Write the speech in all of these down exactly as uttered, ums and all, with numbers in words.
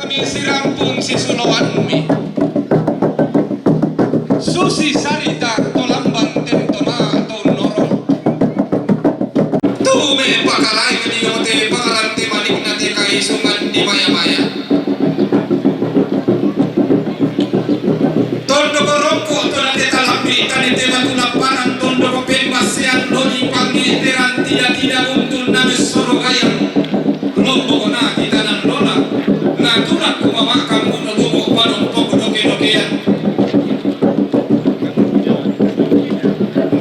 Mi sirampun sisuloanmi. Susi sarita to lambang tento ma to norong. Tume pakalai ni ote pangaranti manik nati kaisungan di maya-maya. Tondo korongko to nate talambi tane te batu lapangan tondo ko pembasean doni pangi teran tidak tidak untun name soro gayang. Lombok na kita nan lola. Na turak kumamakang muno tumo panumpok doke-dokean.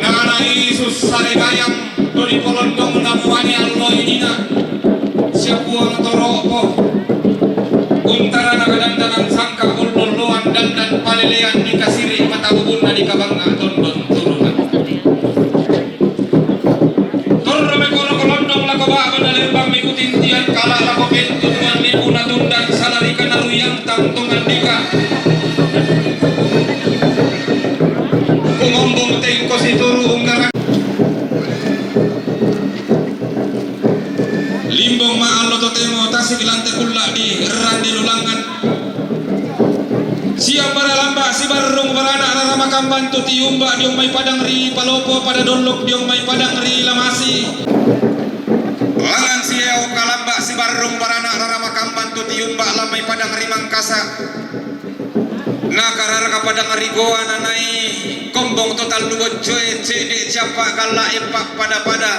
Nana Yesus sare gayang doni polondong namuani allo inina. Siapuang toropo. Untara nakadandanan sangka ullolloan dandan palelean di kasiri mata ubunna di kabanga tondon turunan. Torro me koro kolondong lako baba na lembang me kutintian kala lako pentu tuan lipu na tundang salari kana ruyang tang tongan dika. Kumombong tengko situru unggaran. Limbong ma allo totemo tasik lante kulla di rande lulangan. Siang bara lamba sibarrung barana rara makamban tu tiumba diong mai padang ri palopo pada dollok diong mai padang ri lamasi. Langan siau kalamba sibarrung barana rara makamban tu tiumba lamai padang ri mangkasa. Nakarara ka padang ri goa nanai kombong total dua joe cede japa kala epa pada-pada.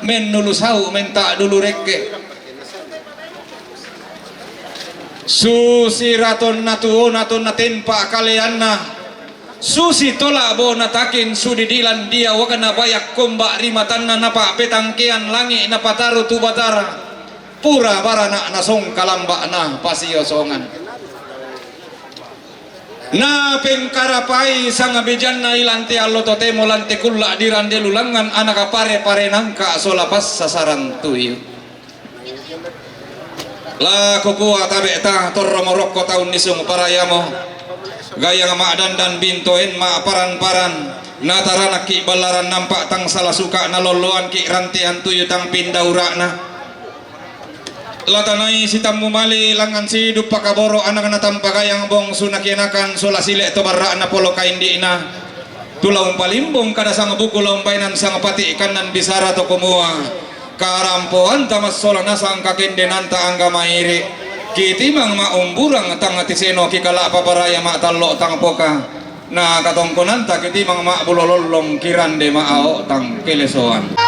Mennulu sau menta dulu rekke. Susi raton na tuo naton na tempa kaleanna. Susi tola bo na takin sudidilan dia wakana bayak komba rimatanna napa petangkean langi napataru tu batara. Pura barana nasong kalamba na pasiosongan. Na pengkarapai sangabejanna ilante allo totemo lante kulla dirande lulangan anaka pare-pare nangka sola passa sarang tuyu. La kukua tabe ta torro morokko taun nisung parayamo. Gayang ma dandan bintoen ma paran-paran. Nataranakki ballaran nampa tang sala suka nalolloanki rantean tuyu tang pindaurana. Latanai sitammu mali langan sidup pakaboro anak natampa gayang bong sunakianakan sola sile to barra'na polo kaindi'na. Tulaung palimbong kada sang buku laung bainan sang pati kannan bisara to kumua. Karampoanta massola nasang kakendenanta angga mairi. Kitimang ma umburang tang tiseno kikala paparaya ma tallo tang poka. Na katongkonanta kitimang ma bulo lollong kirande ma ao tang kelesoan.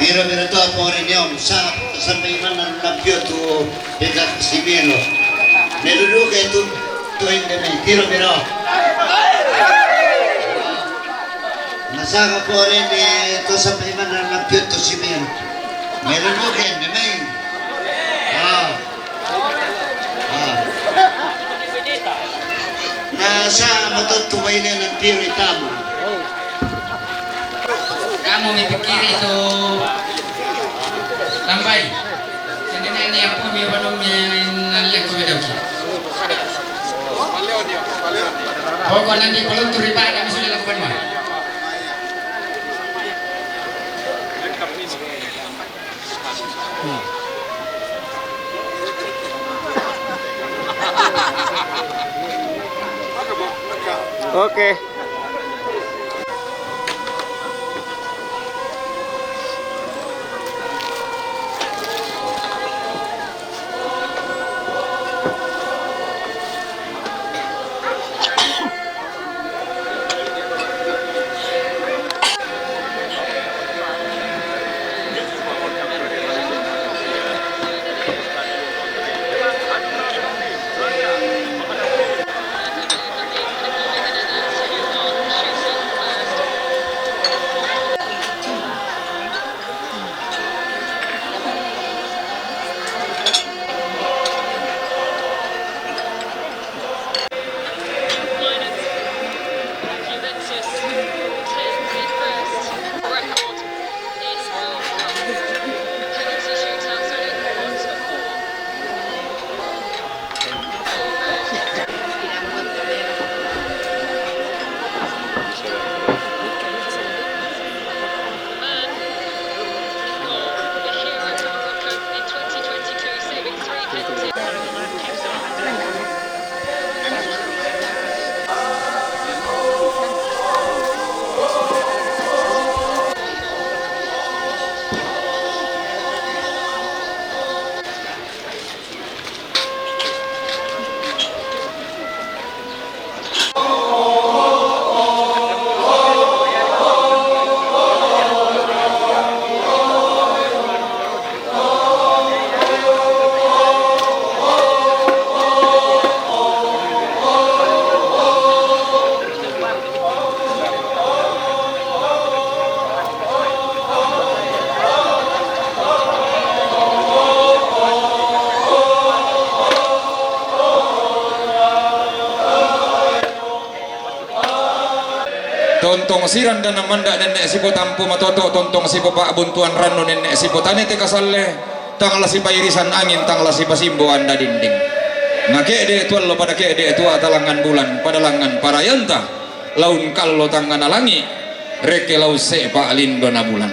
Piro-piro to pore ni om sa sampai mana na pio tu pika similo. Meluduke tu tu ende me piro-piro. Masaka pore ni to sampai mana na pio tu similo. Meluduke ende me. Ah. Ah. Na sa matuttu baine na piri tamu. Kamu mipikiri tu tambai. Senene ni aku mi wanu mi nalle ko bedau. Pokok nanti kalau turiba kami sudah lakukan mah. Oke. Tontong siran dana manda nenne sipo tampu matoto, tontong sipo pa'buntuan rannu nenne sipo tane te kasalle, tang la sipairisan angin, tang la sipasimbo anda dinding. Na ke'de' tuallo pada ke'de' tua talangngan bulan, pada langngan parayanta, laun kallo tangngana langi', rekke laun se'pa lindona bulan.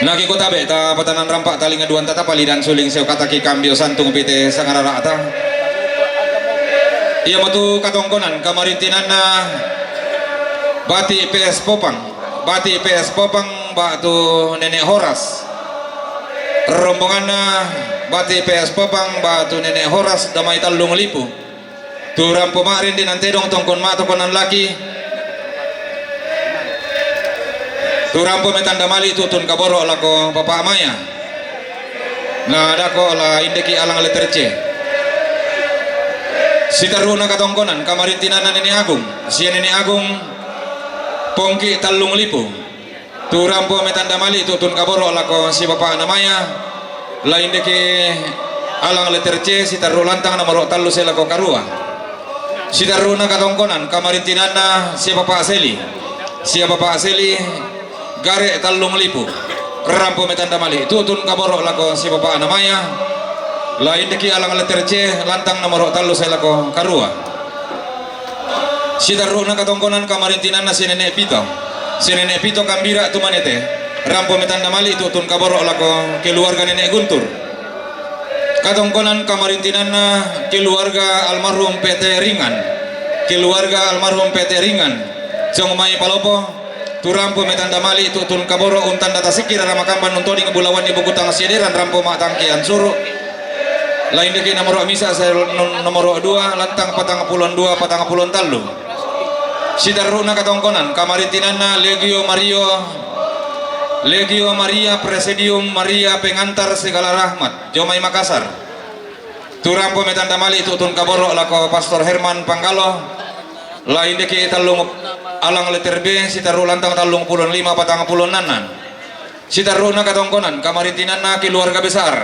Naki kotabe' ta patanan rampa talinga duanta tapalidan suling sio kataki kambio santung pite sangarara'ta. Iamotu katongkonan kamarintinanna Bati P S Popang, Bati P S Popang ba'tu Nene' Horas. Rombonganna Bati P S Popang ba'tu Nene' Horas damai tallung lipu. Tu rampo ma'rindi' nantedong tongkon ma'toko nan laki. Tu rampo metanda mali' tu'tun kaboro' lako Bapa' Maya. Na dako' la indeki' alang letter C. Sitarru'na katongkonan kamarintinanna Nene' Agung, sia Nene' Agung Pongki tallung lipu. Tu rampo metanda mali' tu'tun kaboro' lako si Bapa'na Maya, la indeki' alang letter C sitarru' lantang nomoro' tallu se lako karua. Sitarru'na katongkonan, kamarintinanna si Bapak Seli. Si Bapak Seli, gare' tallung lipu. Rampo metanda mali', tu'tun kaboro' lako si Bapa'na Maya. La indeki alang letter C, lantang nomoro tallu sae lako karua. Sitarru'na katongkonan, kamarintinanna si Nene' Pito. Si Nene' Pito Kambira Tumanete. Rampo metanda mali', tu'tun kaboro' lako keluarga Nene' Guntur. Katongkonan, kamarintinanna keluarga almarhum P T Ringan. Keluarga almarhum P T Ringan. Jong mai Palopo, tu rampo metanda mali', tu'tun kaboro' untanda tasikki rara makamban untoding bulawan di bukutang siederan rampo ma'tangkian suru'. La indeki nomoro misa' sae, nom-, nomoro dua, lantang patang pulon dua, patang pulon tallu. Sitarru'na katongkonan, kamarintinanna Legio Mario, Legio Maria Presidium Maria Pengantar Segala Rahmat, jomai Makassar. Tu rampo metanda mali', tu'tun kaboro' lako Pastor Herman Panggalo. La indeki tallung alang letter B, sitarru' lantang tallung pulon lima, patang pulon nannan. Sitarru'na katongkonan, kamarintinanna keluarga besar,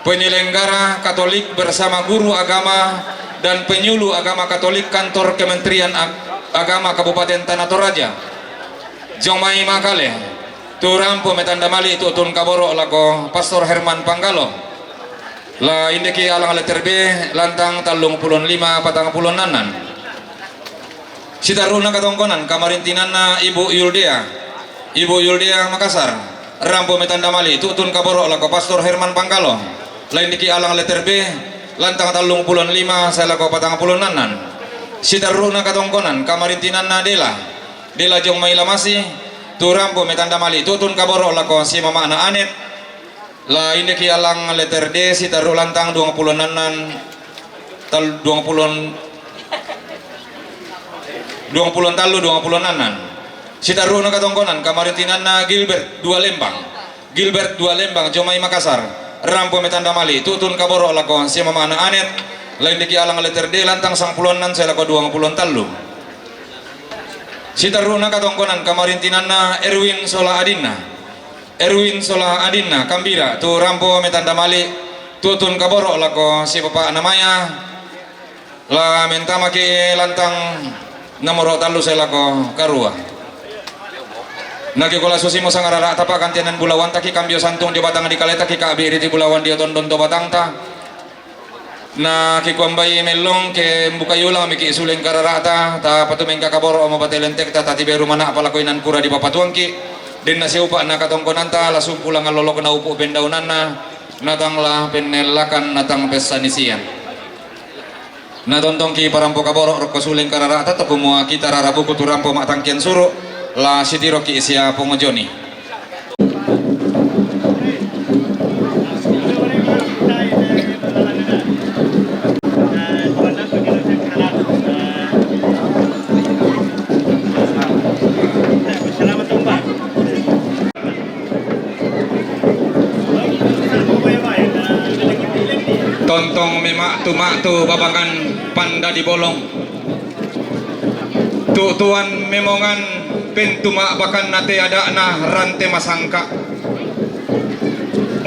penyelenggara Katolik bersama guru agama dan penyuluh agama Katolik kantor Kementerian Ag-, Agama Kabupaten Tanah Toraja. Jomai Makale, tu rampo metanda mali', tu'tun kaboro' lako Pastor Herman Panggalo. La indeki alang letter B, lantang tallung pulon lima, patang pulon nannan. Sitarru'na katongkonan, kamarintinanna Ibu Yuldea. Ibu Yuldea Makassar. Rampo metanda mali', tu'tun kaboro' lako Pastor Herman Panggalo. La indeki alang letter B, lantang tallung pulon lima sae lako patang pulon nannan. Sitarru'na katongkonan, kamarintinanna Dela. Dela jomai Lamasi, tu rampo metanda mali', tu'tun kaboro' lako si mama'na Anet. La indeki alang letter D, sitarru' lantang duang pulon nannan, tal-, duang pulon, duang pulon tallu, duang pulon nannan. Sitarru'na katongkonan, kamarintinanna Gilbert Dua Lembang. Gilbert Dua Lembang, jomai Makassar. Rampo metanda mali', tu'tun kaboro' lako si mama'na Anet. La indeki alang letter D, lantang sangpulon nannan sae lako duang pulon tallu. Sitarru'na katongkonan, kamarintinanna Erwin sola adinna. Erwin sola adinna Kambira, tu rampo metanda mali', tu'tun kaboro' lako si Bapa'na Maya. La mentamaki lantang nomoro tallu sae lako karua. Na ki kola susimo sangarara'ta pa'gantianan bulawanta, ki kambio santung dio batang dikaleta, ki ka'bi' riti bulawan dio tondon to batangta. Na ki kuambai mellong ke mbukai ulang miki' suleng karara'ta, tapatu mengka kaboro' mabate lentekta, tatiberu mana'pa lako inan pura dipapatuangki'. Denna siupa' na katongkonanta, la sumpu langngan lolokna upu' pendaunanna, na tang la pennellakan, na tang pessanisian. Na tontongki' parampo kaboro' rokko suleng karara'ta, to kumua kita rara buku tu rampo ma'tangkian suru', la sitiroki' sia pongojoni. Tontong mema'tu-ma'tu babangan panda di bolong. Tu'tuan memongan pentuma' bakanna te ada'na rante masangka'.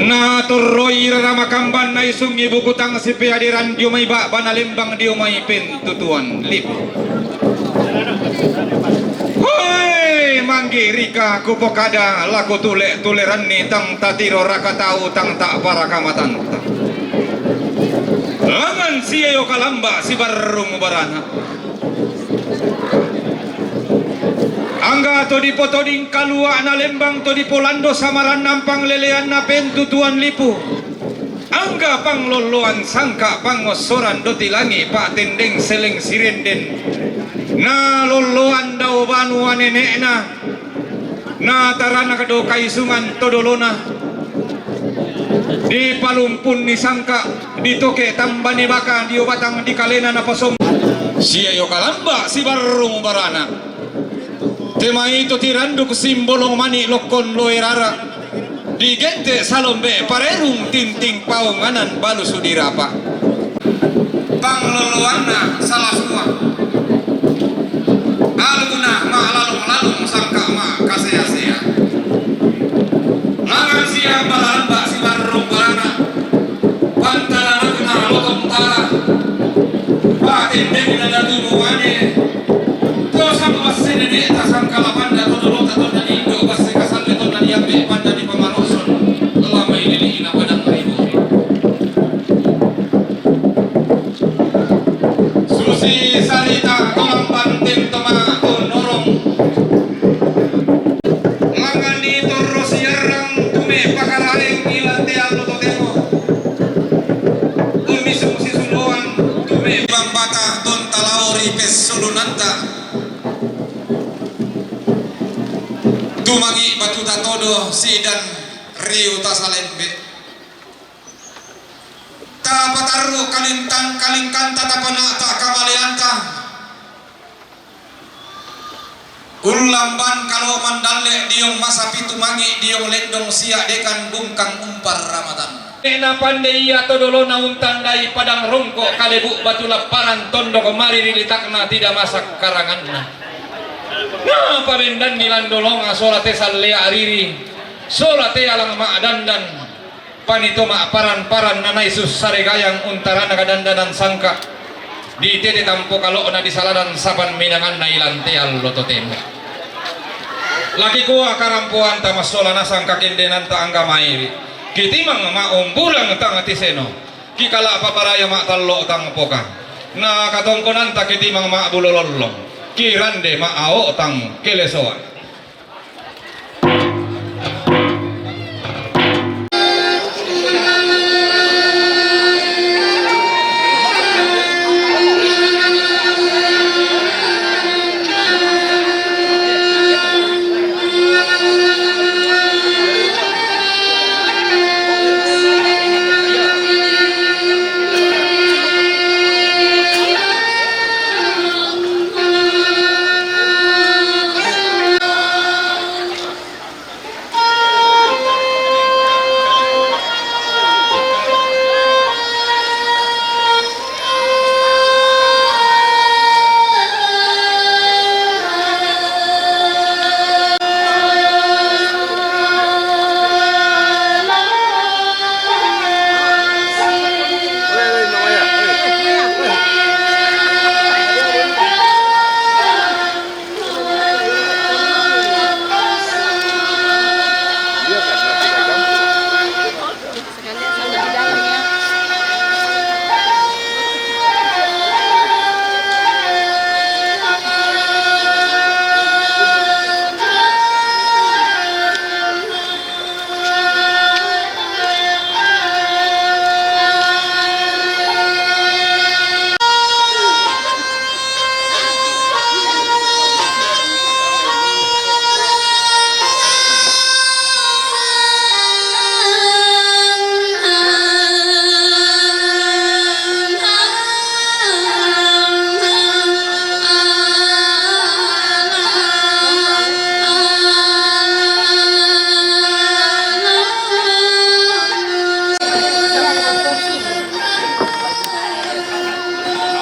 Na torroi rara makamban na isungi bukutang sipeaderan dio mai ba'bana lembang dio mai pentutuan lipu. Hoi, manggi'rika kupokada lako tule'-tuleranni tang tatiro raka tau tang ta'paraka matanta. Langngan sia io kalamba' sibarrung barana. Angga to dipotoding kalua'na lembang to dipolando samaranna pangleleanna pentutuan lipu. Angga panglolloan sangka' pangossoran doti langi' pa'tendeng seleng sirenden. Na lolloan dao banua nene'na. Na taranak do kaisungan to dolona. Dipalumpunni sangka', ditoke' tambani baka dio batang dikalena napasom. Sia io kalamba' sibarrung barana. Te mai to tiranduk simbolong mani' lokkon loe rara. Digente' salombe' parerung tinting paunganan balusu' dirapa'. Panglolloanna salasua. Aluna ma'lalung-lalung sangka' ma'kasea-sea. Langngan sia balalamba' sibarrung barana. Pantalanakna lotong tala. Pa Tende minadatu muane. To sama basse nene ta sangkala panda to dolota to nani indo basse kasalle to nani ambe panda di pamaroson. Lama ini di ina padang ribu. Susi sarita kolam panten toma to norong. Langan di torro siarang tume pakaraeng ilante allo totemo. Umi sung sisuloan tume bambata tonta laori pessulunanta. Tumangi batuta todo sidan riu tasalembe. Tapatarru kalintang kalingkanta tapanata kamaleanta. Ullamban kalo mandalle diong masapi tumangi diong lendong sia dekan bungkang umpar ramatan. Nena pande ia to dolona untandai padang rongko kalebu batu lapparan tondok mari rilitakna tidak masak karanganna. Ngapa bendanni landolonga sola te sallea riri, sola te alang ma'dandan. Panito ma'paran-paran nanai sussare gayang untarana kadandanan sangka. Ditete tampo kalo'na disaladan sapan minanganna ilantean lo totemo. Laki kua karampoanta massola nasang kakendenanta angga mairi. Kitimang ma'umburang tang tiseno. Kikala paparaya ma'tallo tang poka. Na katongkonanta kitimang ma'bulo lollong. Kirande ma'ao tang kelesoan.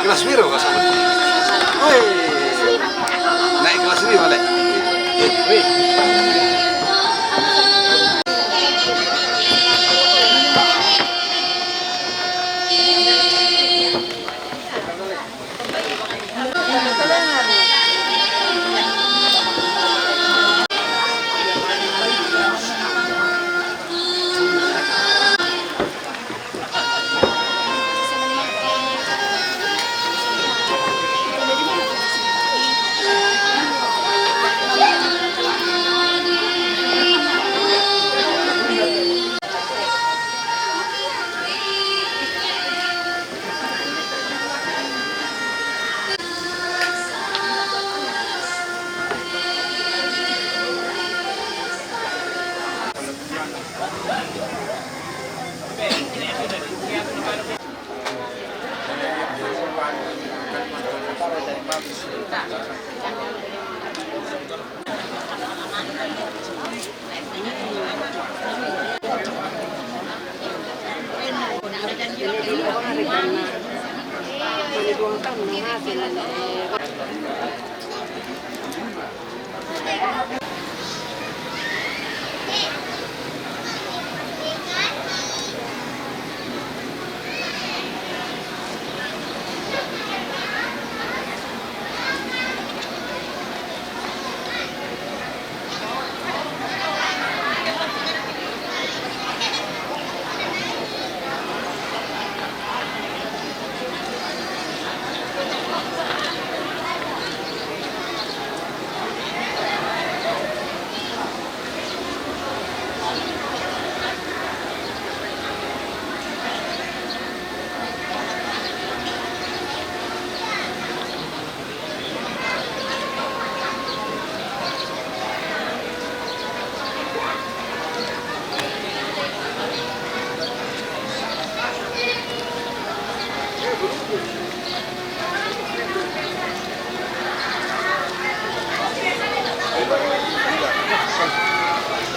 Kelas piro, Mas? Woi. Naik kelas lima, Lek. Woi.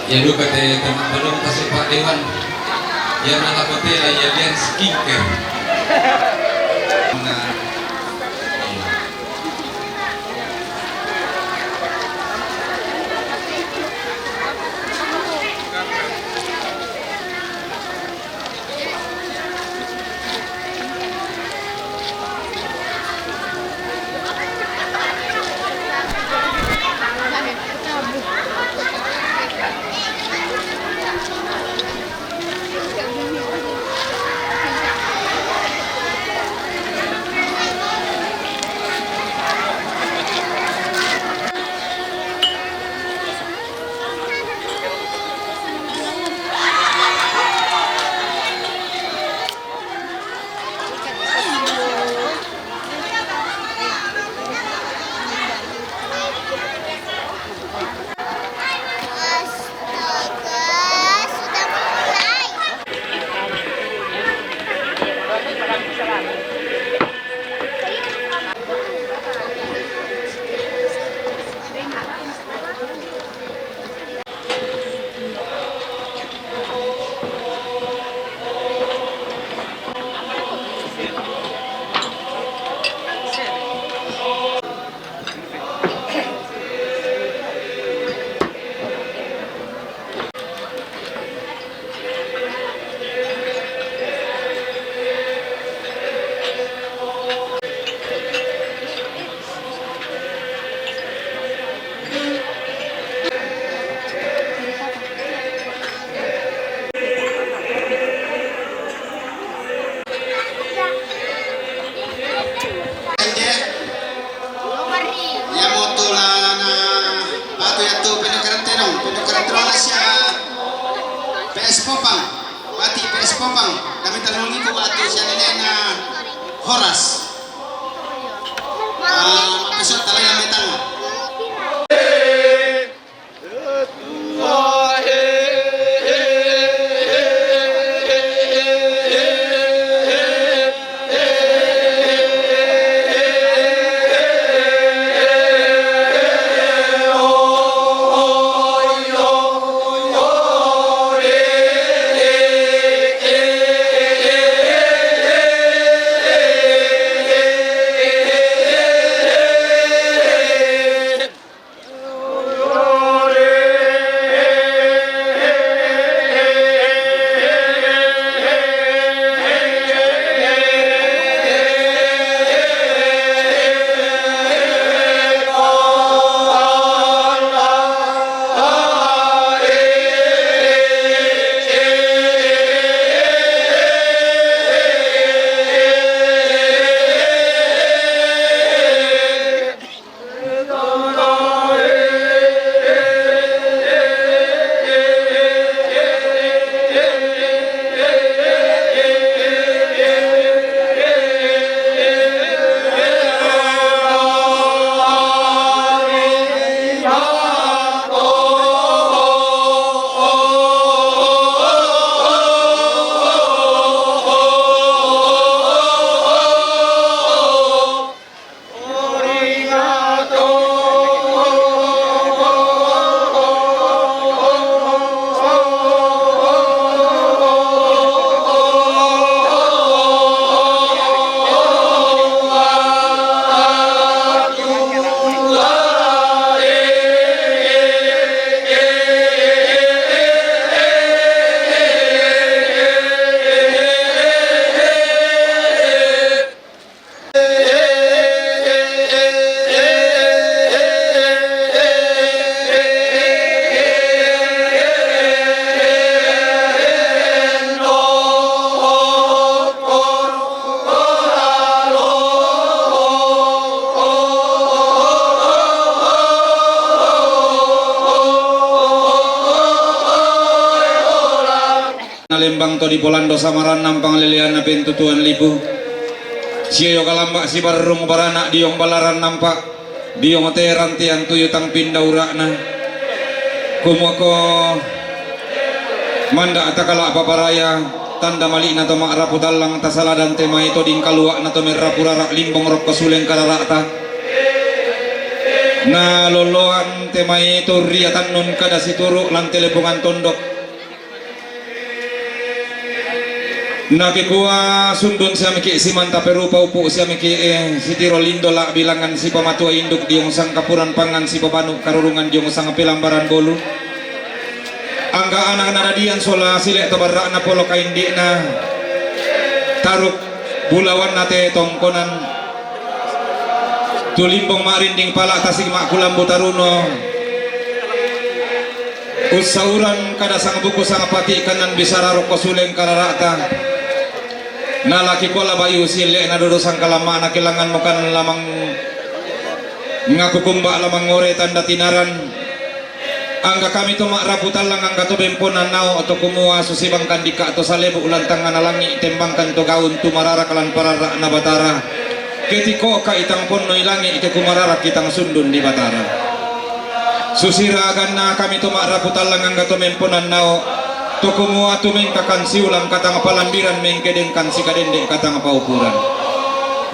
Iya duka te teman belum kasih Pak Dewan. Iya, mana hotel, iya, lian skincare. Nah. Iya, moto la na batu yattu pendukarante nong, pendukarante nong sia P S Popang, bati P S Popang, kami tanungi ku batu sia nenena Horas. Ah, mapesot talai na metang. Nalembang to dipolando samaran nampang lelean na pentutuan lipu. Sioyo kalamba sibarrung baranak diong balaran nampak. Diong te rantian tuyu tang pinda urakna. Kumuako manda takala paparaya tanda malikna to ma'rapu tallang tasaladan te mai to dingkaluakna to merrapu rara limbong rokko suleng kararakta. Na loloan Te mai turri atannun kada situru' lan te lepongan tondok. Nakikua sundun siamiki' simanta perupa upu' siamiki', eh, sitiro lindo la' bilangan sipamatua induk diyong sangkapuran pangan sipabanu' karurungan diyong sangpelambaran bolu. Angga anak nadadian sola sile' to barra'na polo kaindi'na taruk bulawanna te tongkonan. Tulimbong ma'rinding pala' tasik ma'kulambu taruno. Ussauran kada sangbuku sangpati' kanan bisara rokko suleng karara'ta. Nalaki kola bayu sile' nadodo sangkalamma' nakilangan mokan lamang ngakukumba' lamang ngore tanda tinaran. Angga kami to ma'rapu tallang angga to bemponan nao' to kumua susibangkan dika' to salebu' lantangana langi' tembangkan to gaun tumararak lan parara'na Batara. Ketikoka itang ponnoi langi' ke kumararak itang sundun di Batara. Susira aganna kami to ma'rapu tallang angga to bemponan nao' to kumua tumengkakan siulang katang palambiran mengkedengkan sikadende' katang paupuran.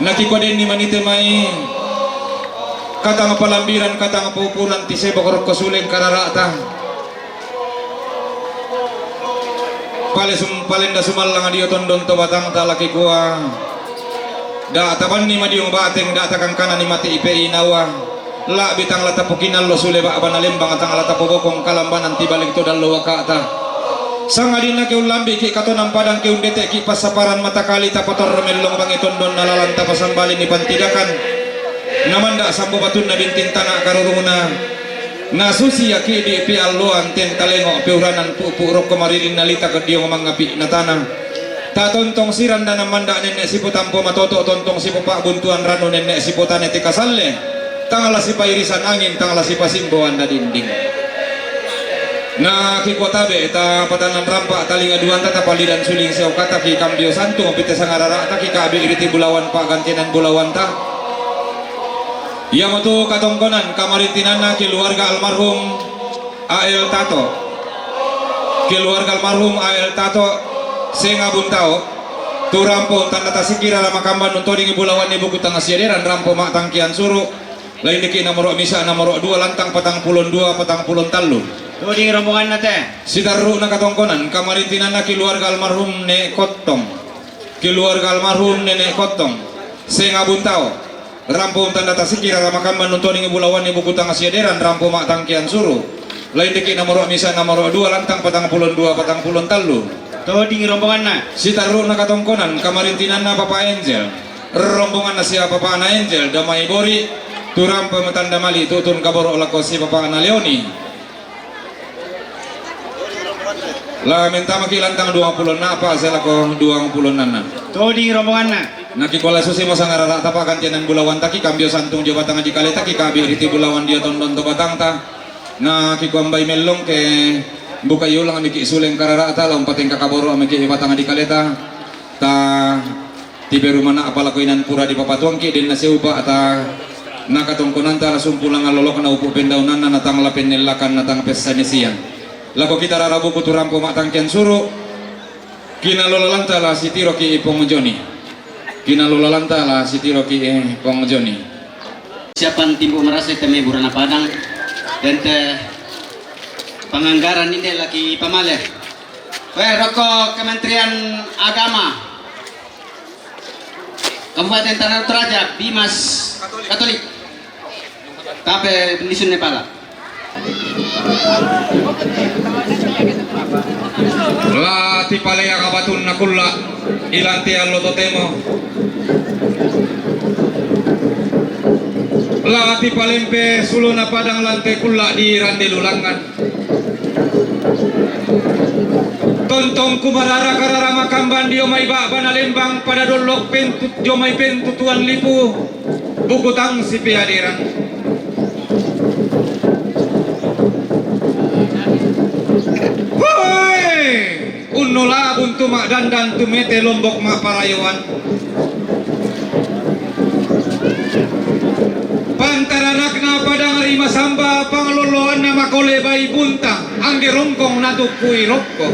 Nakikodenni manite mai. Katang palambiran, katang paupuran ti sebok rokko suleng karara'ta. Pale sum-, palenda sumallang dio tondon to batangta laki kua. Da' tabanni madiyong bateng, da' takangkanani mate ipe inawa. La'bi tang la tapokinallo sule ba'bana lembang, tang la tapobokong kalambanan ti baling to dallo waka'ta. Sangadinna ke ullambiki' katonan padang ke undete'ki' passaparan matakali tapatorro mellong bangi tondon na lalan tapasambalini pantidakan. Namanda' sambo batunna bintin tana' karurungna. Nasusi aki'di' pialloan ten talengo' piuranan pu'pu' rokko maririnna litak diyong mangapi' na tana. Tatontong siran da namanda' nenne' sipotampo matoto' tontong sipopa'buntuan ranu nenne' sipotane te kasalle. Tang la sipairisan angin, tang la sipasimboan da dinding. Na kikotabe' ta patanan rampa' talinga duanta tapalidan suling seokataki kambio santung pite sangarara'taki ka'bi' riti bulawan pa'gantinan bulawanta. Iamotu katongkonan kamarintinanna keluarga almarhum A L Tato. Keluarga almarhum A L Tato, Senga Buntao, tu rampo tanda tasikira ramakamban untodingi bulawanni buku tangasiaderan rampo ma'tangkian suru', laindiki' nomoro' misa' nomoro' dua lantang patang pulon dua patang pulon tallu. Tuding rombonganna te. Sitarru'na katongkonan kamarintinanna keluarga almarhum Ne' Kottong. Keluarga almarhum Nene' Kottong, Senga Buntao. Rampo tanda tasikira ramakamban untodingi bulawanni buku tangasiaderan rampo ma'tangkian suru'. Laindiki' nomoro' misa' nomoro' dua lantang patang pulon dua patang pulon tallu. Tuding rombonganna. Sitarru'na katongkonan kamarintinanna Papa Angel. Rombonganna sia Papana Angel, damai bori', tu rampo matanda mali' tu'tun kaboro' lako si Papana Leoni. La mentamaki' lantang duang pulo ennang apa' selako duang pulo ennanna. Tuding rombonganna. Nakikola susimo sangarara'ta pa'gantianan bulawantaki kambio santung dio batang dikaletaki ka'bi' riti bulawan dio tondon to batangta. Nakikuambai mellong ke buka iulang miki' suleng karara'ta la umpatengka kaboro' miki' batang dikaleta. Ta Tiberu mana' apa lako inan pura dipapatuangki' denna seupa' ta nakatongkonanta la sumpulangan lolokna upu' pendaunanna natang la pennellakan natang pessanisian. Lako kita rara buku tu rampo ma'tangkian suru', kinalolalanta la sitiroki' Pong Joni. Kinalolalanta la sitiroki' Pong Joni. Siapan timbu' marasa te me' burana padang dan te panganggaran inde laki pamale. Weh, rokko Kementerian Agama. Kabupaten Tanah Toraja, Bimas Katolik. Tape nisun ne pala. La tipalea kabatunna kulla' ilante allo totemo. La tipalempe sulona padang lante kulla' di rande lulangan. Tontong kumarara-karara makamban dio mai ba'bana lembang pada dollok pentu-, dio mai pentutuan lipu, buku tang sipeaderan. Hoi! Unnu labun tu ma'dandan tu mete lombok ma'parayoan. Pantaranakna padang ri masamba, panglolloanna makole bai bunta, angge rongkong natukkui rokko.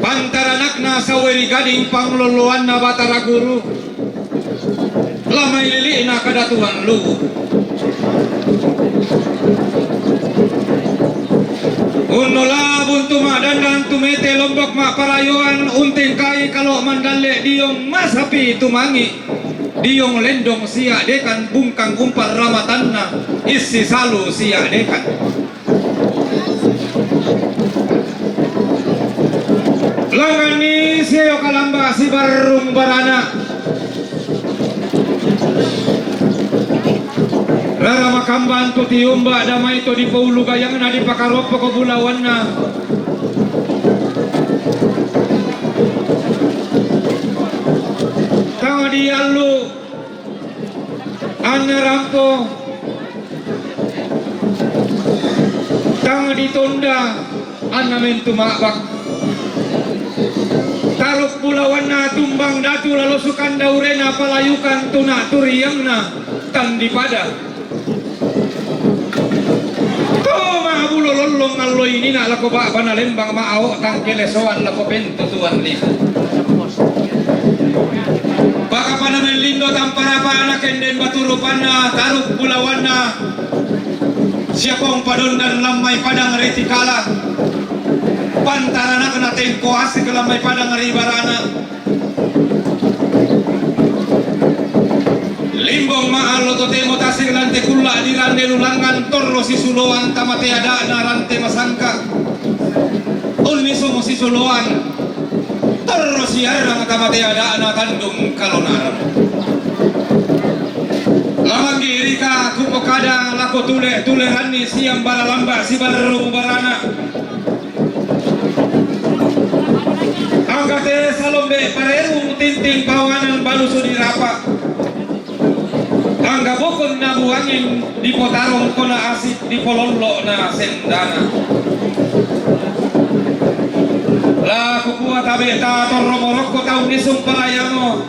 Pantaranakna sawe ri gading, panglolloanna Batara Guru. La mailili'na kadatuan luwu. Unnola buntu ma'dandan tumete lombok ma'parayoan, untengkai kalo' mandalle' diyong masapi tumangi', diyong lendong sia dekan bungkang umparramatanna, issi salu sia dekan. Langnganni sia dio kalamba sibarrung barana. Rara makamban tu tiumba damai to dipoulu gayangna dipakaroppoko bulawanna. Tang diallu anna rampo, tang ditonda anna mentu ma'bak. Taruk bulawanna tumbang datu lalo sukandaurena palayukan tuna turiangna tang dipada. To ma'bulo lollong allo inina lako ba'bana lembang ma'ao tang kelesoan lako pentutuan liku. Pakapana mellindo tamparapana kenden batu rupanna taruk bulawanna siapong padondan lammai padang ri tikala. Pantaranakna tengko asik lammai padang ri barana. Limbong ma'allo totemo tasik lante kulla' dirande lulangngan torro sisuloan tamate ada'na rante masangka. Unnisung sisuloan torro siarrang tamate ada'na tandung kalonaran. Lamanggirika kumo kada lako tule-tuleranni siambara lamba sibarrung barana. Angkate salombe parerung tinting pawanan balusu dirapa. Angga bokon nabuangin dipotarong kona asik dipolollo'na sendana. La kukua tabe' ta torro morokko taunnisung parayamo.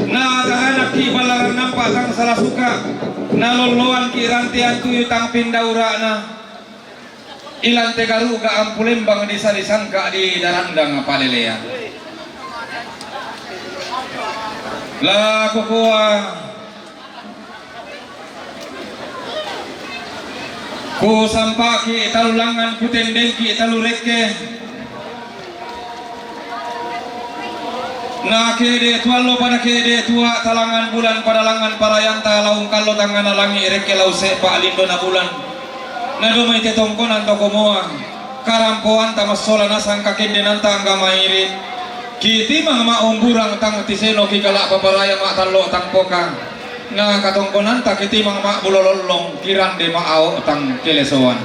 Na taranakki ballaran nampa tang sala suka. Na lolloanki rantean tuyu tang pindaura'na. Ilante garuga ampu lembang disa-disangka di darandang palelean. La kukua, kusampaki talu langngan, kutendengki talu rekke. Na ke'de' tuallo pada ke'de' tua talangngan bulan pada langngan parayanta laung kallo tangngana langi' rekke lau se'pa lindona bulan. Nadomai te tongkonan to komoa, karampoanta massola nasang kakendenanta angga mairi'. Kitimang ma'umburang tang tisenoki kala' paparaya ma'tallo tang poka. Na katongkonanta kitimang ma'bulo lollong kirande ma'ao tang kelesoan.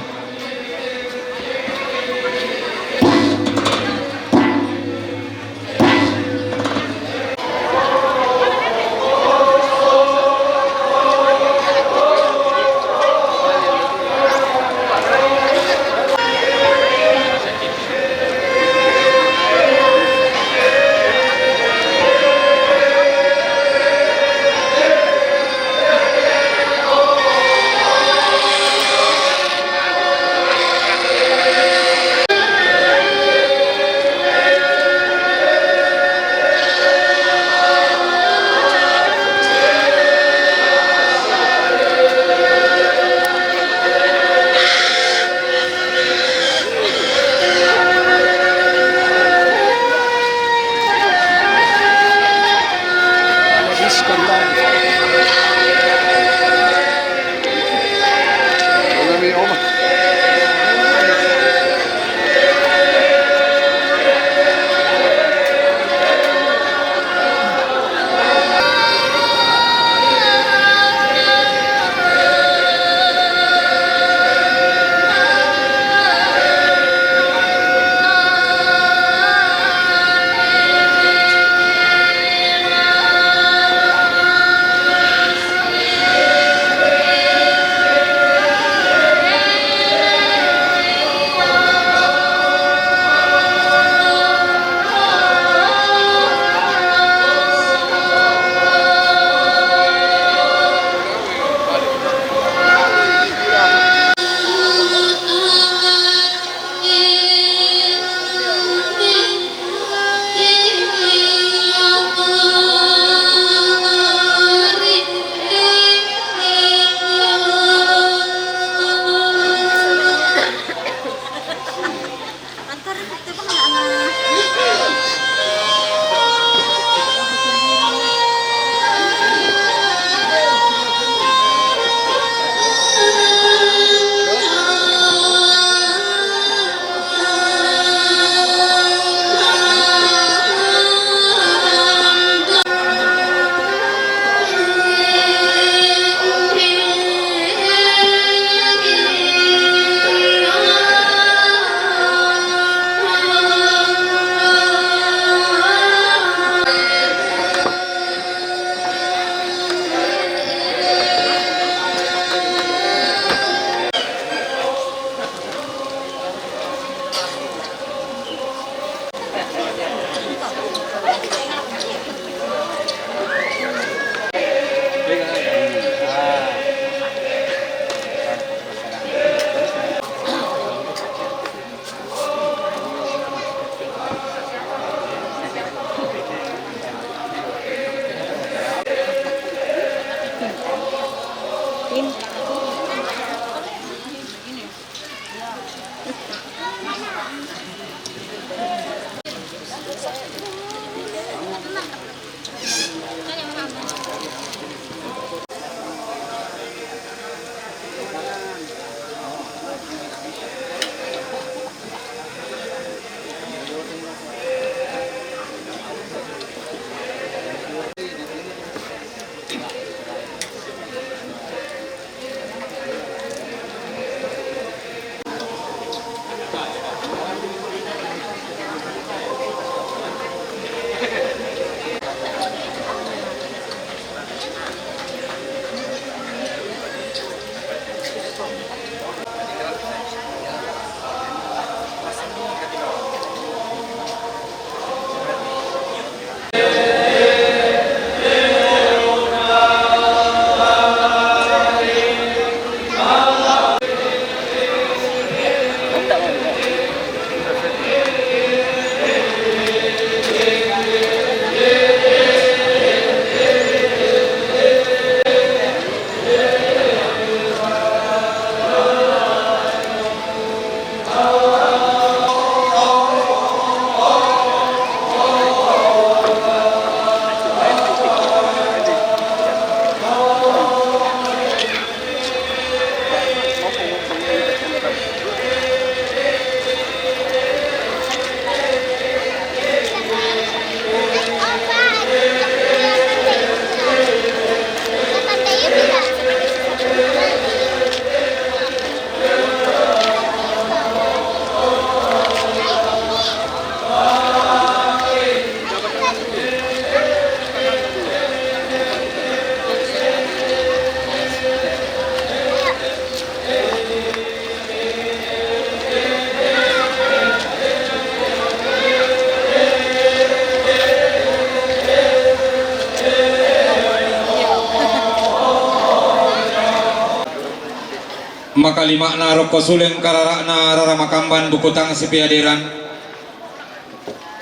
Kalima'na rokko suleng karara'na rara makamban buku tang sipeaderan.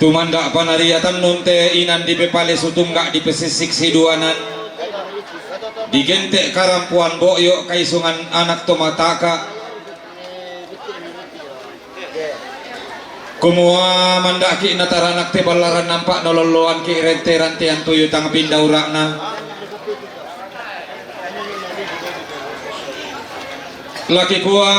Tumanda' panariatan nunte inan dipepale sutungga' dipesissik siduanan. Digente' karampoan bo'yo' kaisungan anak to mataka'. Kumua manda'ki' nataranak te ballaran nampa' nololloanki' rente-rantean tuyu tang pindaura'na. Laki kua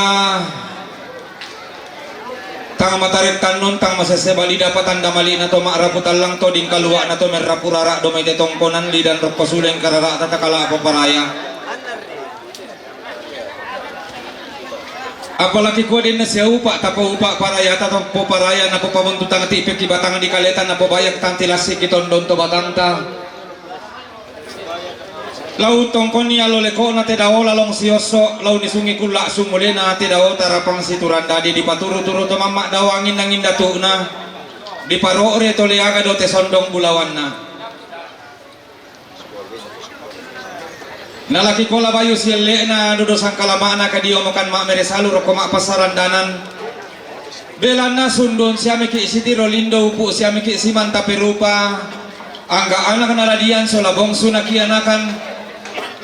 tang matarettannun tang masesse bali dapa tanda mali'na to ma'rapu tallang to dingkalua'na to merrapu rara' domai te tongkonan lidan rokko suleng karara'ta takala' paparaya. Apalaki kua denna siaupa' tapaupa' parayata tapau paraya napopabuntu tang ti'pekki batang dikaleta napobayak tang tilassiki tondon to batangta. Lau tongkonni allo leko'na te dao lalong siosso', lau nisungi kulla' sumulena te dao tarapang siturang dadi dipaturu-turu to mamma' dao angin-angin datu'na, diparo're to leaga do te sondong bulawanna. Nalaki kola bayu sielle'na dodo sangkalama'na kadiomokan ma'mere salu rokko ma'passarandanan. Belanna sundun siamiki' sitiro lindo upu' siamiki' simanta perupa. Angga anak naladian sola bongsu nakianakan.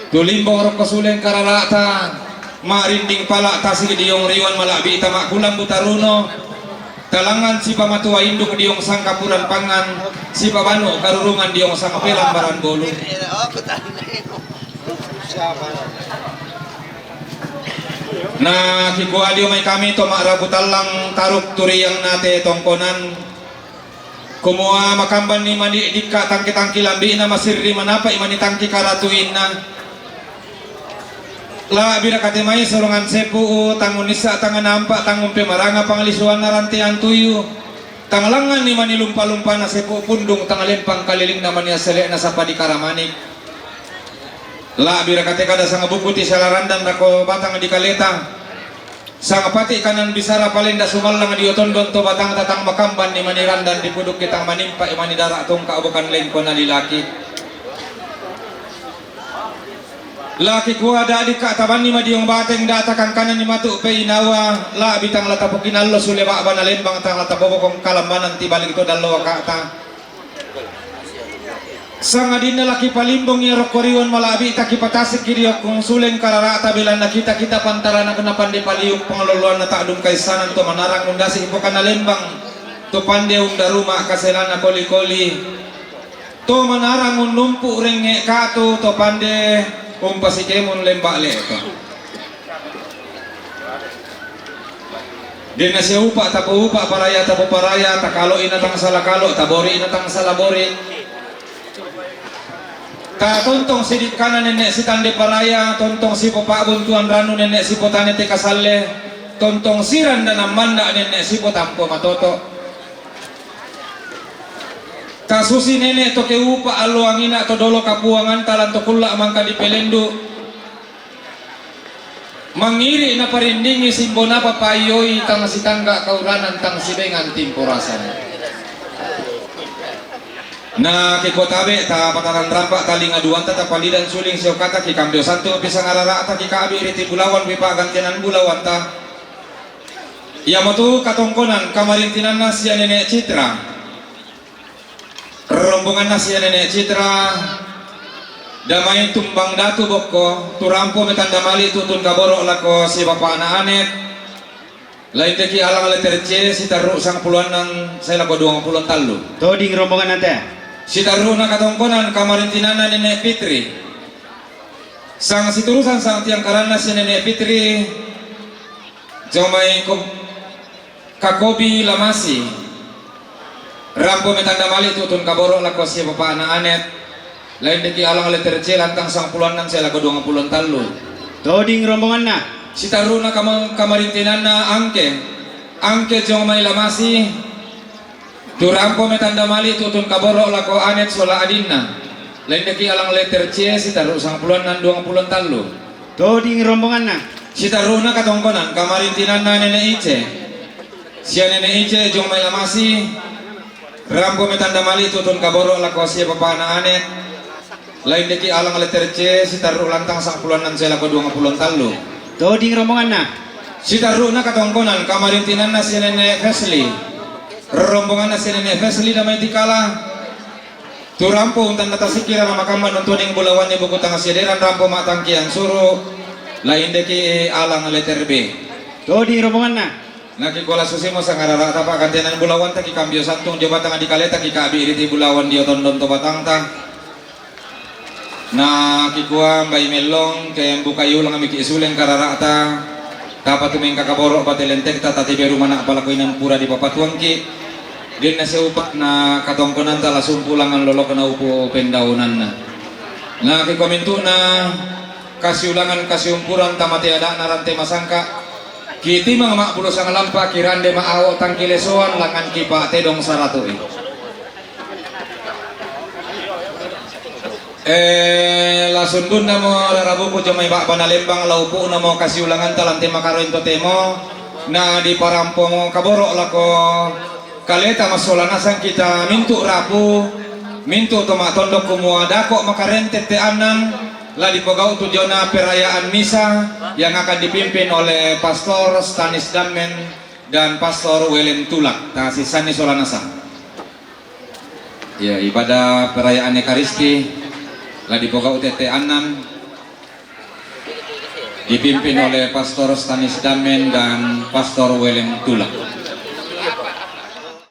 Tulimbong rokko suleng karara'ta. Ma'rinding pala' tasik diong riwan mala'bi'ta ma'kulambu taruno. Talangngan sipamatua induk diong sangkapuran pangngan, sipabanu karurungan diong sangpelambaran bolu. Na kikua dio mai kami to ma'rapu tallang taruk turiang nate tongkonan. Kumua makambanni mani dikka' tangki-tangki lambi'na masirri manapa'i mani tangki karatuinna. La'bira kate mai solongan seppu'u, tang unnissa' tang nampa' tang umpemaranga panglisuanna ranteang tuyu, tang langnganni mani lumpa-lumpana seppu' pundung tang lempang kalilingna mani assele'na sappa dikaramanik. La'bira kate kada sanga bukkuti sala randan rako batang dikaleta. Sangpati kanan bisara palenda sumallang dio tondon to batangta tang makambanni mani randan dipudukki tang manimpa'i mani dara' tongka' bukan lengko nalilaki. Laki kua da'dikka' tabanni madiong bateng data kangkananni matu' peinawa, la'bi tang la tapokinallo sule ba'bana lembang tang la tapobokong kalambanan tibalik to dallo waka'ta. Sangadinna laki palimbong iya rokko riwan mala'bi'ta kipatasikki ri okkung suleng karara'ta belanna kita-kita pantaranakna pande paliuk panglolloanna ta'dung kaissanan to manarang undasi' pokanna lembang to pande undaruma' kaselanna koli-koli to manarang unnumpu' rengnge' katu to pande umpasikemung lemba' le'to. Denna siupa' tapoupa' paraya tapoparaya, takalo'i na tang sala kalo', tabori'i na tang sala bori'. Tatontong sidikkana nenne' sitande paraya, tontong sipopa'buntuan rannu nenne' sipotane te kasalle, tontong sirandanang manna' nenne' sipotampo matoto'. Tasusi nene' to keupa' allo angina' to dolo kapuanganta lan to kulla' mangka dipelendu'. Mangngiri' naparindingngi simbona papaiyoi tang sitangga' kauranan tang sibengan timporasan. Na keko tabe' ta pataran rampa' talinga duanta tapalidan suling siokata kikambio santu' pisang arara'ta kika'bi' ri tibulawan wi pa'gantinan bulawanta. Iamotu katongkonan kamarintinanna sia nene' Citra. Rombonganna sia nene' Citra, damai tumbang datu bokko, turampo metanda mali' tutun kaboro' lako sibapa'na Anet, laindeki alang letter C, sitarru' sangpulo annang sae lako duangpulo tallu. Toding rombonganna te. Sitarru'na katongkonan kamarintinanna nene' Fitri. Sang siturusan sang tiang karanna sia nene' Fitri, jomai ko Kakobi Lamasi. Rampo metanda mali' tutun kaboro' lako sia bapa'na Anet. Laindeki alang letter C lantang sangpulo annang sae lako duangpulo tallu. Toding rombonganna. Sitarru'na kama-, kamarintinanna Angke. Angke jomai Lamasi. Turampo metanda mali' tutun kaboro' lako Anet sola adinna. Laindeki alang letter C sitarru' sangpulo annang duangpulo tallu. Toding rombonganna. Sitarru'na katongkonan kamarintinanna nene' Ice. Sia nene' Ice jomai Lamasi, rampo metanda mali' tutun kaboro' lako sia bapa'na Anet, laindeki alang letter C sitarru' lantang sangpulo annang sae lako duangpulo tallu. Toding rombonganna. Sitarru'na katongkonan kamarintinanna si Nene' Fesli. Rombonganna si Nene' Fesli damai tikala. Turampo untanda tasikkira na makamma nuntuning bulawanni buku tang siederan rampo ma'tangkiang suru', la indeki alang letter B. Toding rombonganna. Nakikula susimo sangarara'ta pa'kantenan bulawanta kikambio santung dio batang dikaleta kika'bi riti bulawan dio tondon to batangta. Na kikua mbai mellong ke mbukai ulang miki suleng karara'ta, tapa tu mengka kaboro' bate lentekta tatiberu mana' palakuinan pura dipapatuangki, denna seupa na katongkonanta la sumpulangan lolokna upu pendaunanna. Na kikua mintu'na kasiulangan kasiumpuran tamate ada'na rante masangka, kitimang ma'bulo sangalampa kirande ma'ao tangkilesoan langan kipa'tedong saratu'i. Eh, la sundunnamo rarabuku jomai ba'bana lembang, la upu'namo kasiulanganta lante makaroeng totemo, na diparampomo kaboro' lako kaleta massola nasang kita mintu' rapu, mintu' to ma'tondok kumua dako' makarente te'annan, la dipogau' tu jona perayaan misa yang akan dipimpin oleh Pastor Stanis Dammen dan Pastor Welen Tulak. Tasissanni sola nasang. Ya, ibadah perayaan Ekaristi la dipogau' tette'annan, dipimpin oleh Pastor Stanis Dammen dan Pastor Welen Tulak.